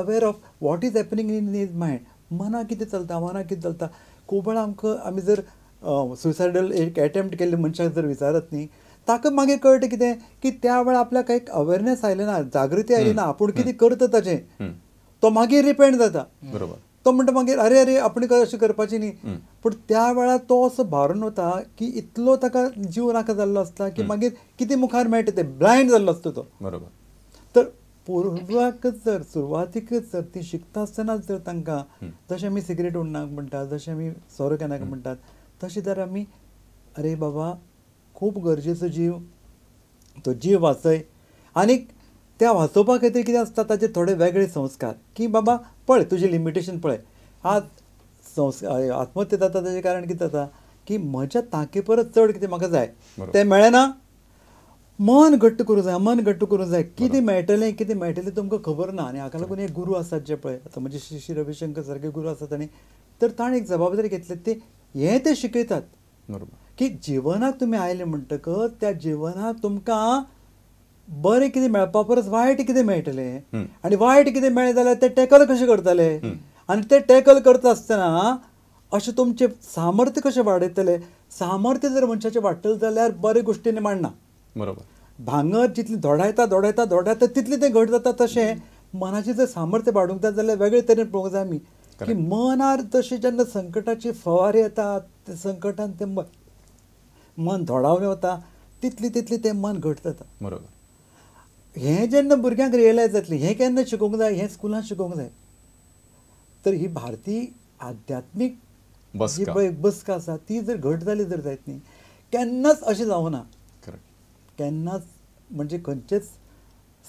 aware of what is happening in his mind. मना कितें चलता, मना कितें चलता. खूब वेळा आमकां आमी जर सुसायडल एक एटेम्प्ट केल्ले मनशाक जर विचारत न्ही, ताका मागीर कळटा कितें की त्या वेळार आपल्याक एक अवेरनेस आयलें ना, जागृती आयली ना, आपूण कितें करता ताचें, तो मागीर रिपेंट जाता. बरोबर. तो म्हणटा मागीर अरे अरे आपण अशें करपाचें न्ही. पूण त्या वेळार तो असो भारून वता की इतलो ताका जीव नाका जाल्लो आसता की मागीर कितें मुखार मेळटा तें ब्लायंड जाल्लो आसता तो. बरोबर. तर पूर्वाकच जर सुरवातीकच जर ती शिकता आसतनाच जर तांकां जशें आमी सिगरेट ओडनाक म्हणटात, जशें आमी सोरो घेनाक म्हणटात, तशें जर आमी अरे बाबा खूब गरजेचो जीव, तो जीव वाचय. आनीक त्या वाचोवपा खातीर कितें आसता ताचे थोडे वेगळे संस्कार की बाबा पळय तुजें लिमिटेशन पळय. आज संस्कार आत्महत्या जाता ताजें कारण कितें जाता की म्हज्या तांकी परस चड कितें म्हाका जाय तें मेळना, मन घट्ट करूंक जाय, मन घट्ट करूंक जाय. कितें मेळटलें कितें मेळटलें तुमकां खबर ना. आनी हाका लागून एक गुरू आसात जे पळय आतां म्हणजे श्री श्री रविशंकर सारके गुरू आसात आनी तर ताणें एक जबाबदारी घेतली ते हें ते शिकयतात की जिवनाक तुमी आयले म्हणटकच त्या जिवनाक तुमकां बरें कितें मेळपा परस वायट कितें मेळटलें आनी वायट कितें मेळ्ळें जाल्यार तें टॅकल कशें करतले आनी तें टॅकल करता आसतना अशें तुमचें सामर्थ्य कशें वाडयतले. सामर्थ्य जर मनशाचें वाडटलें जाल्यार बरे गोश्टीनी मांडना. बरोबर. भांगर जितली धोडायता धोडायता धोडायता तितलें तें घट जाता. तशें मनाचें जर सामर्थ्य वाडूंक जाय जाल्यार वेगळे तरेन पळोवंक जाय आमी की मनार तशें जेन्ना संकटाची फवारी येता ते संकटान तें मन धोडावलें वता तितली तितली तें मन घट जाता. बरोबर. हें जेन्ना भुरग्यांक रियलायज जातलें, हें केन्ना शिकोवंक जाय, हें स्कुलांत शिकोवंक जाय. तर ही भारतीय आध्यात्मीक जी पळय बसका आसा ती जर घट जाली जर जायत न्ही, केन्नाच अशें जावना. केन्नाच म्हणजे खंयचेच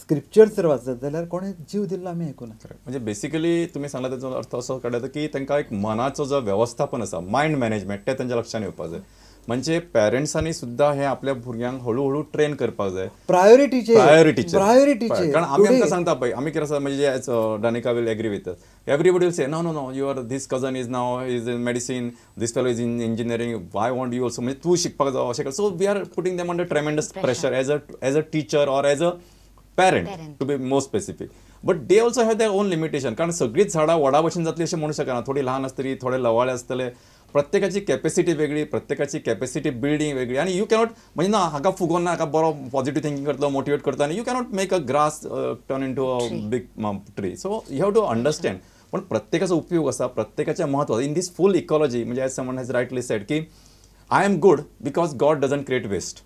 स्क्रिप्चर जर वाचत जाल्यार कोणें जीव दिल्लो आमी आयकुना. म्हणजे बेसिकली तुमी सांगला ताचो अर्थ असो काडटा की तांकां एक मनाचो जो वेवस्थापन आसा, मायंड मॅनेजमेंट, तें तांच्या लक्षांत येवपाक जाय. म्हणजे पेरेंट्सांनी सुद्दां हे आपल्या भुरग्यांक हळू हळू ट्रेन करपाक जाय प्रायोरिटीचे प्रायोरिटीचे. कारण आमी आमकां सांगता पळय आमी कितें आसा म्हणजे Danica will agree with us, everybody will say no no no your this cousin is now is in medicine, this fellow is in engineering, why want you also, म्हणजे तूं शिकपाक जावो अशें. So we are putting them under tremendous pressure as a teacher or as a parent to be more specific. But they also have their own limitation. कारण सगळीच झाडां वडा भशेन जातली अशें म्हणू शकना. थोडी ल्हान आसतली, थोडे लवाळे आसतले, प्रत्येकाची कॅपेसिटी वेगळी, प्रत्येकाची कॅपेसिटी बिल्डींग वेगळी. आनी you cannot म्हणजे ना हाका फुगोवन ना हाका बरो पॉझिटिव्ह थिंकींग करतलो, मोटिवेट करता, आनी you cannot make a grass turn into a big tree. So you have to understand. पण प्रत्येकाचो उपयोग आसा, प्रत्येकाचें म्हत्व इन दीस फूल इकॉलॉजी. म्हणजे as someone has rightly said की I am good because God doesn't create waste.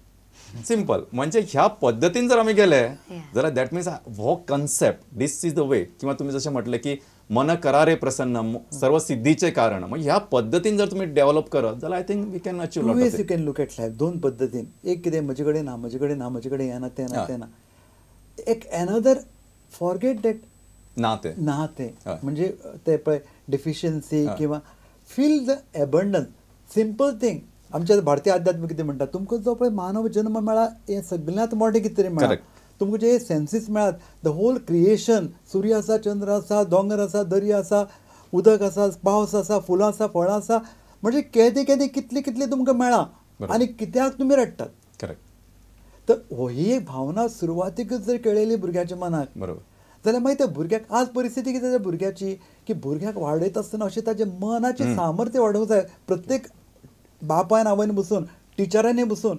Simple. म्हणजे ह्या पद्दतीन जर आमी गेले जाल्यार that means हो concept, this is the way. किंवा तुमी जशें म्हटलें की मन करारे प्रसन्न सर्व सिद्धीचे कारण, म्हणजे ह्या पद्दतीन जर तुमी डेव्हलप करत जाल्यार I think we can achieve. Two ways you can look at life. दोन पद्दतीन. एक कितें म्हजे कडेन ना, म्हजे कडेन ना, म्हजे कडेन हें ना, तें ना, तें ना. एक एनदर फॉरगेट that ना तें ना तें म्हणजे ते पळय डिफिशियन्सी किंवा feel the abundance. Simple thing. आमच्या भारतीय आध्यात्म कितें म्हणटा, तुमकां जो पळय मानव जन्म मेळ्ळा हें सगळ्यांत मोठें कितें तरी मेळ्ळा. तुमकां जे सेन्सीस मेळ्ळात, the whole creation, सूर्य आसा, चंद्र आसा, दोंगर आसा, दर्या आसा, उदक आसा, पावस आसा, फुलां आसा, फळां आसा, म्हणजे केदें केदें कितलें कितलें तुमकां मेळ्ळां आनी कित्याक तुमी रडटात. करेक्ट. तर ही एक भावना सुरवातीकच जर केळयली भुरग्याच्या मनाक, बरोबर, जाल्यार मागीर त्या भुरग्याक आज परिस्थिती कितें जाता भुरग्याची की भुरग्याक वाडयता आसतना अशें ताजें मनाचें सामर्थ्य वाडोवंक जाय. प्रत्येक बापायन आवयन बसून, टिचरांनी बसून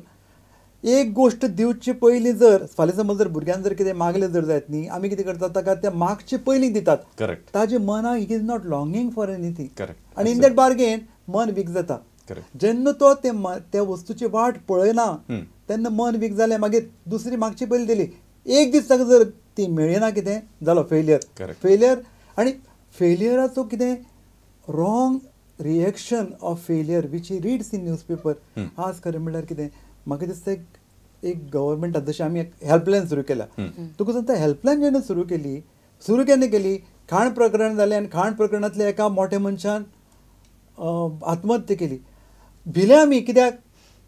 एक गोश्ट दिवचे पयलीं जर फाल्यां समज जर भुरग्यान जर कितें मागलें जर जायत न्ही, आमी कितें करतात ताका त्या मागचे पयलीं दितात. करेक्ट. ताजे मनाक he is not longing for anything. Correct. आनी इन that bargain मन वीक जाता. करेक्ट. जेन्ना तो त्या वस्तूची वाट पळयना तेन्ना मन वीक जालें, मागीर दुसरी मागची पयलीं दिली, एक दीस ताका जर ती मेळना कितें जालो फेलियर. फेलियर. आनी फेलियराचो कितें wrong reaction of failure which he reads in newspaper. आज खरें म्हणल्यार कितें म्हाका दिसता एक गव्हर्मेंटान जशें आमी एक हेल्पलायन सुरू केल्या, तुका सांगता हेल्पलायन जेन्ना सुरू केली, सुरू केन्ना केली, खाण प्रकरण जालें आनी खाण प्रकरणांतल्या एका मोठ्या मनशान आत्महत्या केली. भिले आमी कित्याक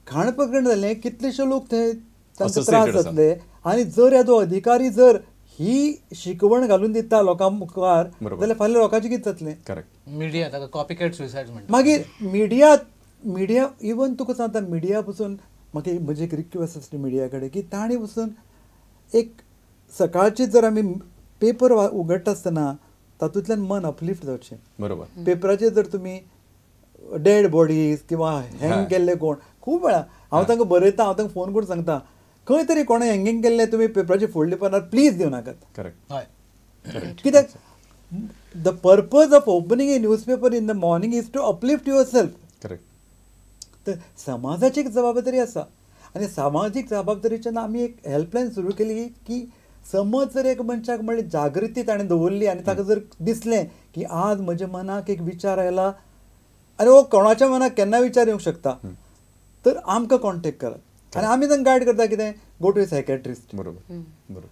खाण प्रकरण जालें, कितलेशे लोक थंय तांकां त्रास जातले आनी जर येदो अधिकारी जर ही शिकवण घालून दिता लोकां मुखार जाल्यार फाल्यां लोकांचें कितें जातलें. करेक्ट. मिडिया ताका कॉपीकॅट सुसायड म्हणटा. मागीर मिडिया मिडिया इवन तुका सांगता मिडिया पसून म्हाका म्हजी एक रिक्वेस्ट आसली मिडिया कडेन की तांणी पसून एक सकाळची जर आमी पेपर उगडटा आसतना तातूंतल्यान मन अपलिफ्ट जावचें. बरोबर. पेपराचेर जर तुमी डेड बॉडीज किंवा हँग केल्ले कोण, खूब वेळा हांव तांकां बरयता, हांव तांकां फोन करून सांगता खंय तरी कोणें हँगींग केल्लें तुमी पेपराचेर फोडले पडणार, प्लीज दिवं नाकात. करेक्ट. कित्याक the purpose of opening a newspaper in the morning is to uplift yourself. Correct. तर समाजाची एक जबाबदारी आसा आनी सामाजीक जबाबदारीच्यान आमी एक हेल्पलायन सुरू केली की समज जर एक मनशाक म्हणल्यार जागृती ताणें दवरली आनी ताका जर दिसलें की आज म्हज्या मनाक एक विचार आयला आनी हो कोणाच्या मनाक केन्ना विचार येवंक शकता, तर आमकां कॉन्टेक्ट करात आनी आमी तांकां गायड करता कितें, गो टू ए सायकॅट्रिस्ट. बरोबर बरोबर.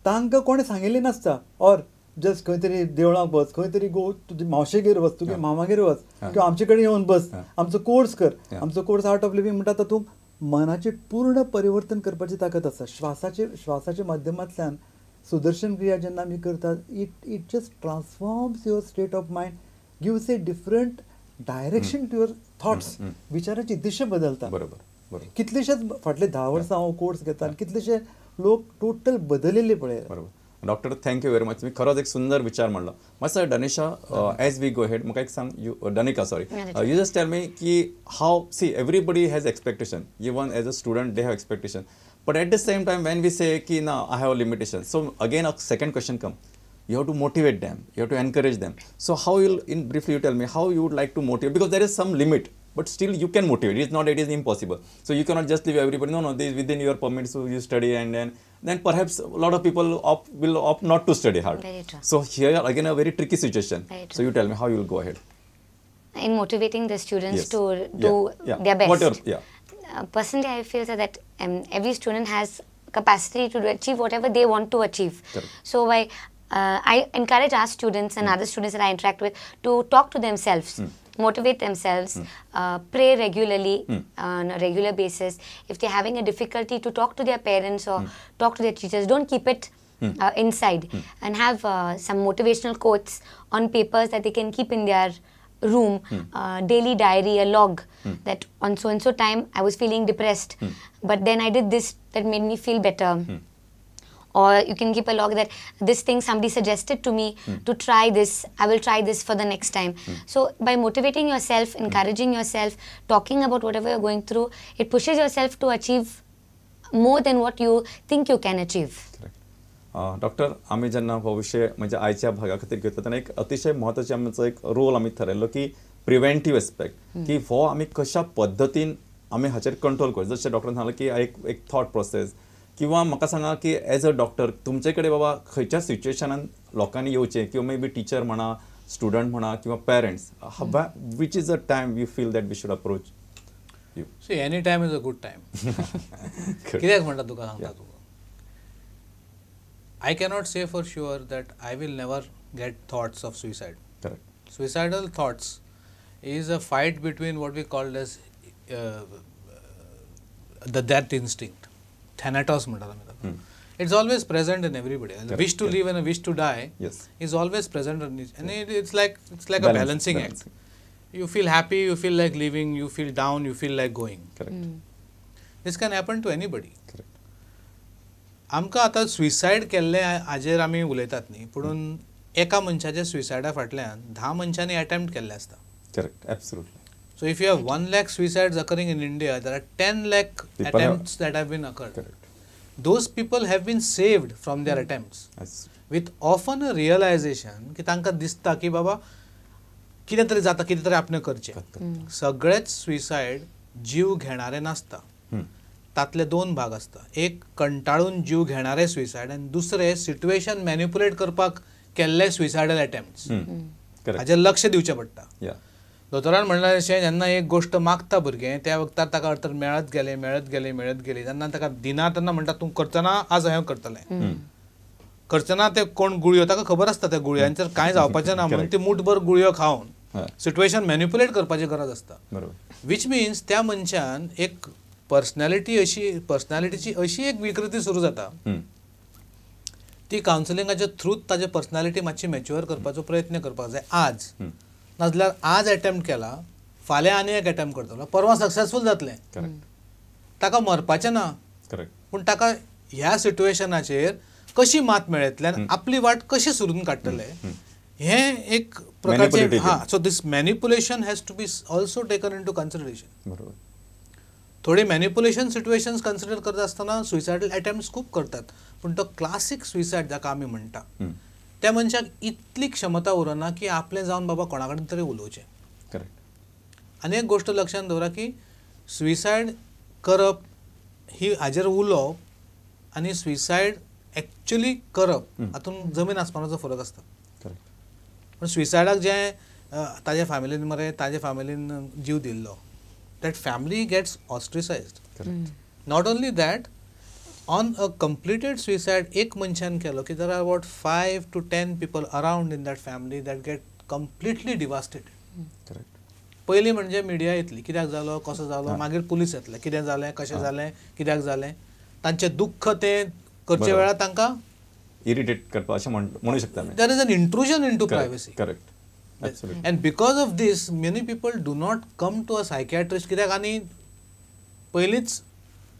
तांकां कोणें सांगिल्लें नासता, ऑर जस्ट खंय तरी देवळाक वच, खंय तरी गो तुजे मावशेगेर वच, तुगे मामागेर वच, किंवा आमचे कडेन येवन बस, आमचो कोर्स कर. आमचो कोर्स आर्ट ऑफ लिवींग म्हणटा तातूंत मनाचें पूर्ण परिवर्तन करपाची ताकद आसा. श्वासाच्या माध्यमांतल्यान सुदर्शन क्रिया जेन्ना आमी करतात, it just transforms your state of mind, gives a different direction to your thoughts. विचाराची दिशा बदलता. बरोबर. कितलेशेच फाटले 10 वर्सां हांव कोर्स घेता आनी कितलेशे लोक टोटल बदलिल्ले पळय. बरोबर. Doctor, thank you very much. तुम्ही खरोच एक सुंदर विचार मांडला. मातसो Danisha, as we go ahead म्हाका एक सांग, you Danika, sorry, you just tell me की how, see everybody has expectation, even as a student they have expectation, but at the same time when we say की ना I have a limitation, so again a second question come, you have to motivate them, you have to encourage them. So how you'll, in briefly you tell me how you would like to motivate, because there is some limit, but still you can motivate. It is not, it is impossible. So you cannot just leave everybody, no, no, this is within your permit, so you study, and then perhaps a lot of people will opt not to study hard. Very true. So here again a very tricky situation. Very true. So you tell me how you will go ahead. In motivating the students, yes, to do their best. Whatever, yeah. Personally, I feel that every student has capacity to achieve whatever they want to achieve. Correct. So by I encourage our students and other students that I interact with to talk to themselves, motivate themselves, pray regularly on a regular basis. If they're having a difficulty, to talk to their parents or talk to their teachers. Don't keep it inside, and have some motivational quotes on papers that they can keep in their room, daily diary, a log that on so and so time I was feeling depressed, but then I did this that made me feel better. Or you can keep a log that this thing somebody suggested to me to try this, I will try this for the next time. So by motivating yourself, encouraging yourself, talking about whatever you're going through, it pushes yourself to achieve more than what you think you can achieve. Correct. Doctor, आमी जेन्ना हो विशय म्हणजे आयच्या भागा खातीर घेतलो तेन्ना एक अतिशय म्हत्वाचो आमचो एक रोल आमी थरयलो की प्रिवेंटीव एस्पेक्ट, की हो आमी कशा पद्दतीन आमी हाचेर कंट्रोल करूं. जशें डॉक्टरान सांगलें की एक थॉट प्रोसेस, किंवा म्हाका सांगा की एज अ डॉक्टर तुमचे कडेन बाबा खंयच्या सिच्युएशनान लोकांनी येवचें, किंवा मे बी टिचर म्हणा, स्टुडंट म्हणा, किंवा parents, which is a time you feel that we should approach you? See, any time is a good time. कित्याक म्हणटा तुका सांगता तुका, I cannot say for sure that I will never get thoughts of suicide. Correct. Suicidal thoughts is a fight between what we called as the death instinct. Thanatos म्हणटात आमी ताका. It's always present in everybody. The wish to live and a wish to die, yes, is always present in each, and it's like a balancing act. You feel happy, you feel like living, you feel down, you feel like going. Correct. This can happen to anybody. Correct. आमकां आतां suicide केल्ले हाजेर आमी उलयतात न्ही, पूण एका मनशाच्या सुसायडा फाटल्यान 10 मनशांनी अटेम्प्ट केल्ले आसता. Correct, absolutely. So if you have 1 lakh suicides occurring in India, there are 10 lakh people attempts that have been occurred. Correct. Those people have been saved from their attempts. Yes. With often a realization की तांकां दिसता की बाबा कितें तरी जाता, कितें तरी आपणें करचें. सगळेच सुसायड जीव घेणारे नासता. तातले 2 भाग आसता, एक कंटाळून जीव घेणारे सुसायड आनी दुसरे सिट्युएशन मॅनिपुलेट करपाक केल्ले सुसायडल अटेम्प्ट्स. हाजेर लक्ष दिवचें पडटा. दोतोरान म्हणलां तशें जेन्ना एक गोश्ट मागता भुरगें त्या वखदार ताका अर्थ मेळत गेलें मेळत गेलें मेळत गेलें, जेन्ना ताका दिना तेन्ना म्हणटा तूं करचना, आज हांवें करतलें, करचना ते कोण गुळयो ताका खबर आसता त्या गुळयांचेर कांय जावपाचें ना म्हणून ती मुठभर गुळयो खावन सिट्युएशन मॅनिपुलेट करपाची गरज आसता. Which means त्या मनशान एक पर्सनॅलिटी अशी पर्सनॅलिटीची अशी एक विकृती सुरू जाता, ती कावन्सिलिंगाच्या थ्रू ताजे पर्सनॅलिटी मातशी मॅच्युअर करपाचो प्रयत्न करपाक जाय. आज नाजाल्यार आज एटेम्प्ट केला, फाल्यां आनी एक एटेम्प्ट करतलो, परवां सक्सेसफूल जातलें, ताका मरपाचें ना, पूण ताका ह्या सिट्युएशनाचेर कशी मात मेळयतले आनी आपली वाट कशी सुरून काडटले हें एक प्रकारचें हां. So this manipulation has to be also taken into consideration. बरोबर. थोडी मॅनिपुलेशन सिट्युएशन्स कन्सिडर करता आसतना सुसायडल अटेम्प्ट्स खूब करतात, पूण तो क्लासीक सुसायड जाका आमी म्हणटा त्या मनशाक इतली क्षमता उरना की आपलें जावन बाबा कोणा कडेन तरी उलोवचें. करेक्ट. आनी एक गोश्ट लक्षांत दवरा की सुसायड करप ही हाजेर उलोवप आनी सुसायड एक्चुअली करप हातूंत जमीन आसमानाचो फरक आसता. करेक्ट. पूण सुसायडाक जें ताज्या फॅमिलीन मरे ताज्या फॅमिलीन जीव दिल्लो, that family gets ostracized. Correct. Not only that, on a completed suicide एक मनशान केलो की there are about 5 to 10 people around in that family that get completely devastated. Correct. पयलीं म्हणजे मिडिया येतली, कित्याक जालो, कसो जालो, मागीर पुलीस येतले, कितें जालें, कशें जालें, कित्याक जालें, तांचें दुख्ख तें करचे वेळार तांकां इरिटेट करपा अशें म्हणू शकता. There is an intrusion into privacy. Correct. Absolutely. And because of this, many people do not come to a psychiatrist. कित्याक आनी पयलींच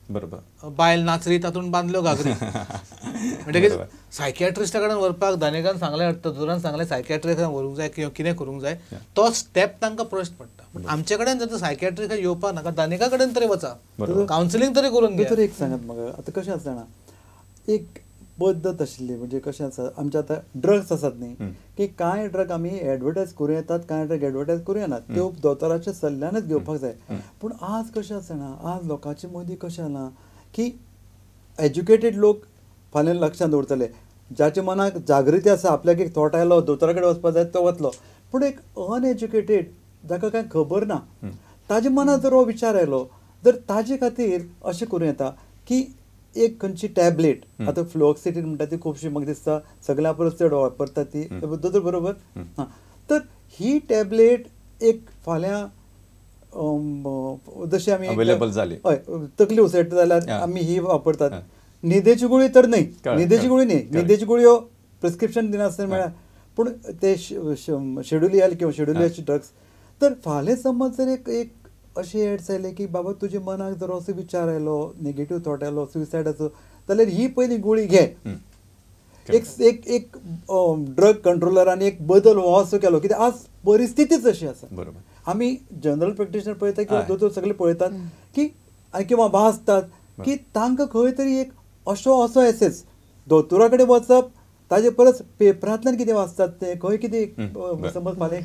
बरोबर बायल नाचरी तातूंत बांदल्यो घागरी, म्हणटकीच सायकियाट्रिस्टा कडेन व्हरपाक दानेकान सांगलें, दोतोरान सांगलें सायकियाट्रिस्टा व्हरूंक जाय किंवा कितें करूंक जाय, तो स्टेप तांकां प्रश्न पडटा. आमचे कडेन जर सायकियाट्रिस्टा येवपाक नाका, दानेका कडेन तरी वचा, कावन्सिलींग तरी करून दोतोर. एक सांगात म्हाका आतां कशें आसा जाणा, एक पद्दत आशिल्ली म्हणजे कशें आसा आमचे आतां ड्रग्स आसात न्ही, की कांय ड्रग आमी एडवर्टायज करूं येतात, कांय ड्रग एडवर्टायज करूं येनात, त्यो दोतोराच्या सल्ल्यानच घेवपाक जाय. पूण आज कशें आसा ना, आज लोकांचे मदीं कशें जालां की एज्युकेटेड लोक फाल्यां लक्षांत दवरतले, जाच्या मनाक जागृती आसा आपल्याक एक थॉट आयलो दोतोरा कडेन वचपाक जाय तो वतलो, पूण एक अनएज्युकेटेड जाका कांय खबर ना ताज्या मनांत जर हो विचार आयलो जर ताजे खातीर अशें करूं येता की एक खंयची टॅबलेट, आतां फ्लोक्सिटीन म्हणटा ती खुबशी म्हाका दिसता सगळ्या परस चड वापरता ती, दोतोर बरोबर? हां, तर ही टॅबलेट एक फाल्यां जशी आमी अवेलेबल जाली, हय, तकली उसळटा जाल्यार आमी ही वापरतात. न्हिदेची गुळी तर न्हय, न्हिदेची गुळी न्हय, न्हिदेची गुळयो प्रिस्क्रिप्शन दिनासतना मेळ्ळ्या, पूण ते शेड्युलियल किंवा शेड्युलियाचे ड्रग्स तर फाल्यां समज जर एक एक अशें एड्स आयले की बाबा तुज्या मनाक जर असो विचार आयलो, नेगेटीव थॉट आयलो सुसायडाचो, जाल्यार ही पयली गुळी घे. एक एक एक ड्रग कंट्रोलरान एक बदल हो असो केलो कित्याक आज परिस्थितीच अशी आसा. बरोबर. आमी जनरल प्रॅक्टिशनर पळयता किंवा दोतोर सगळे पळयतात की किंवा वाचतात की तांकां खंय तरी एक असो असो एसेस दोतोरा कडेन वचप ताजे परस पेपरांतल्यान कितें वाचतात ते खंय कितें समज फाल्यां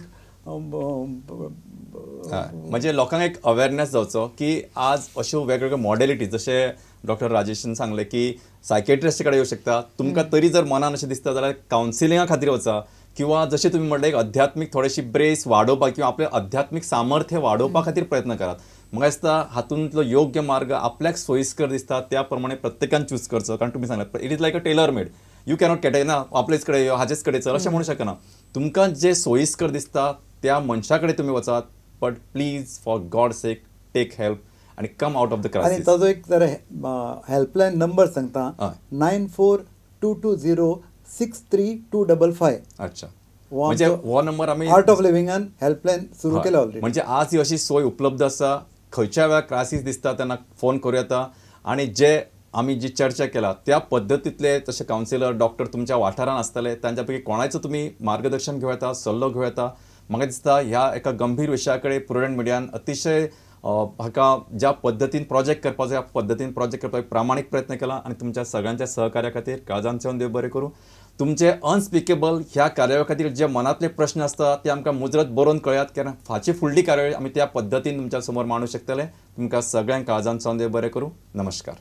म्हणजे लोकांक एक अवेरनेस जावचो की आज अश्यो वेगवेगळ्यो मॉडेलिटी, जशें डॉक्टर राजेशान सांगलें की सायकेट्रिस्ट कडेन येवं शकता तुमकां, तरी जर मनान अशें दिसता जाल्यार कावन्सिलिंगा खातीर वचा, किंवा जशें तुमी म्हणलें एक अध्यात्मीक थोडेशी ब्रेस वाडोवपाक किंवा आपलें अध्यात्मीक सामर्थ्य वाडोवपा खातीर प्रयत्न करात. म्हाका दिसता हातूंतलो योग्य मार्ग आपल्याक सोयीस्कर दिसता त्या प्रमाणे प्रत्येकान चूज करचो, कारण तुमी सांगलें it is like a tailor made, you cannot cater ना आपलेच कडेन यो हाजेच कडेन चल अशें म्हणू शकना. तुमकां जें सोयीस्कर दिसता त्या मनशा कडेन तुमी वचात, but please for God sake take help आनी come out of the crisis. आनी ताजो एक जरा हेल्पलायन नंबर सांगता, 9422 063 255. अच्छा, म्हणजे हो नंबर आमी आर्ट ऑफ लिव्हिंगान हेल्पलायन सुरू केला ऑलरेडी. म्हणजे आज ही अशी सोय उपलब्ध आसा, खंयच्या वेळार क्रायसीस दिसता तेन्ना फोन करूं येता आनी जे आमी जी चर्चा केला त्या पद्दतींतले तशे कावन्सिलर डॉक्टर तुमच्या वाठारांत आसतले, तांच्या पैकी कोणायचो तुमी मार्गदर्शन घेवं येता, सल्लो घेवं येता. म्हाका दिसता ह्या एका गंभीर विशया कडेन प्रुडंट मिडियान अतिशय हाका ज्या पद्दतीन प्रोजेक्ट करपाचो त्या पद्दतीन प्रोजेक्ट करपाक प्रामाणीक प्रयत्न केला आनी तुमच्या सगळ्यांच्या सहकार्या खातीर काळजांतल्यान देव बरें करूं. तुमचे अनस्पिकेबल ह्या कार्यावळी खातीर जे मनांतले प्रश्न आसता ते आमकां मुजरत बरोवन कळयात, कारण हाची फुडली कार्यावळ आमी त्या पद्दतीन तुमच्या समोर मांडू शकतले. तुमकां सगळ्यांक काळजांतल्यान देव बरें करूं. नमस्कार.